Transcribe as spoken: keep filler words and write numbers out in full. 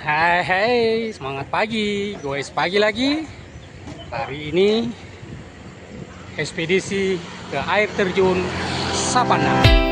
Hai, hai, semangat pagi, guys, pagi lagi. Hari ini ekspedisi ke air terjun Sapanang.